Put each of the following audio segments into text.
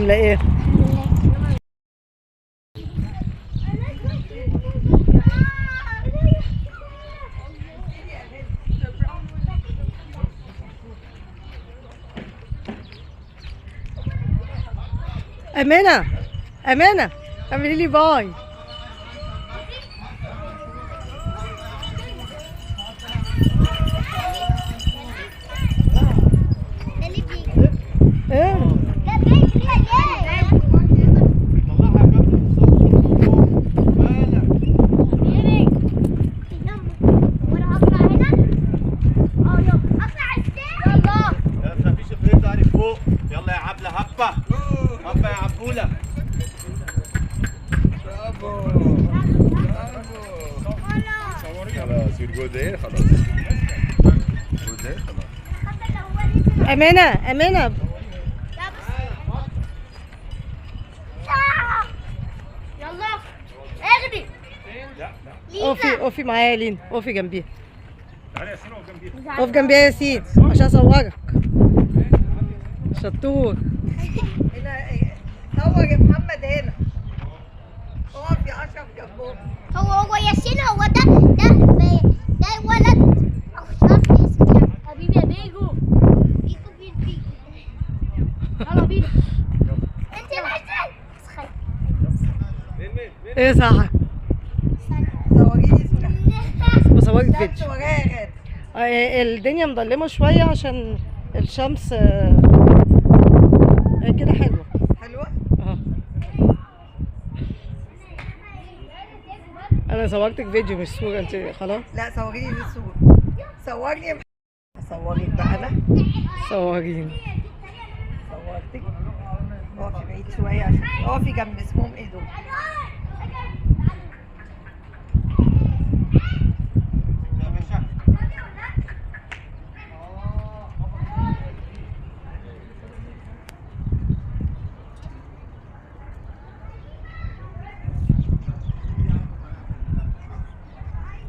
عامله ايه؟ امانه امانه اعملي لي bye. ايه ده بيجري يا وانا هطلع هنا. يلا اطلع السلم. يلا ما تخافيش، افرد ظهرك فوق. يلا يا عبله، هبه هبه يا عبوله. برافو برافو. خلاص you're good there. خلاص good there. خلاص. امانه امانه يلا اغري. اقفي اقفي معايا يا لين، اقفي جنبيها. تعالي يا ياسين اقف جنبيها. اقف جنبيها يا ياسين عشان اصورك. شطور. هنا صور يا محمد هنا. اقف يا اشرف جنبهم. هو ياسين، هو ده ده ده ولد او مش عارف اسمه يعني. حبيبي يا بيجو بيجو بيجو بيجو. يلا بينا. انت نزل. ايه صح؟ صوريني صورة. بصورك فيديو. الشمس ورايا يا غادة. الدنيا مظلمة شوية عشان الشمس. كده حلوة. حلوة؟ اه انا صورتك فيديو مش صوره، انت خلاص؟ لا صوريني بالصورة. صورني يا محمد. صوريك بقى انا. صوريني. صورتك. اقفي بعيد شوية عشان اقفي جنب اسمهم ايه دول.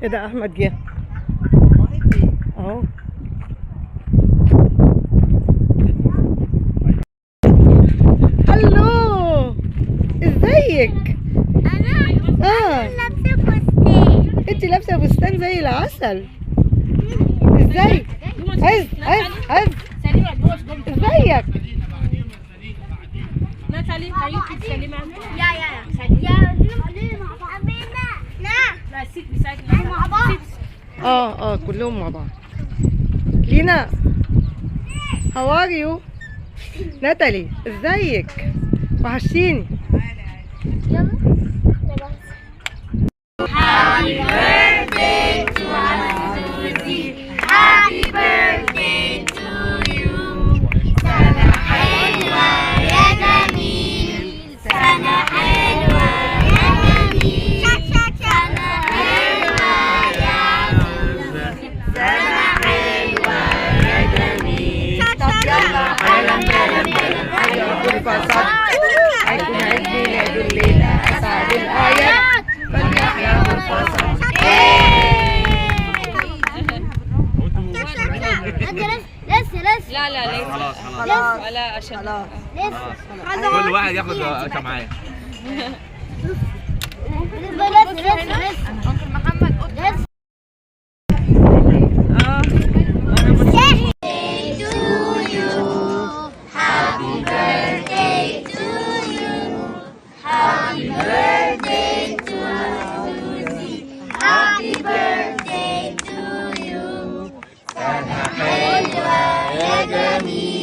ايه ده احمد جه والله فين؟ اهو. hello ازيك؟ انا لابسه فستان. انت لابسه فستان زي العسل. ازاي؟ عز عز عز ازيك؟ ناتالي can you keep سليمة؟ يا يا يا نعم. لا sit beside مع بعض. اه كلهم مع بعض. لينا how are you؟ ناتالي ازيك؟ وحشتيني. يلا. Happy birthday to Azuzi. Happy birthday to you. سنة حلوة يا جميل. سنة حلوة يا جميل. سنة حلوة يا عزوزي. سنة حلوة يا جميل. طب يلا بلم بلم بلم. هيكون عيد ميلاده الليلة أسعد الأعياد فليحيا غرفة. لسه لسه. لا لا ليس. خلاص خلاص ولا عشان خلاص. لسه كل واحد ياخد شمعية. لسه لسه لسه. محمد لسه. Happy birthday to you. سنة حلوة يا جميل.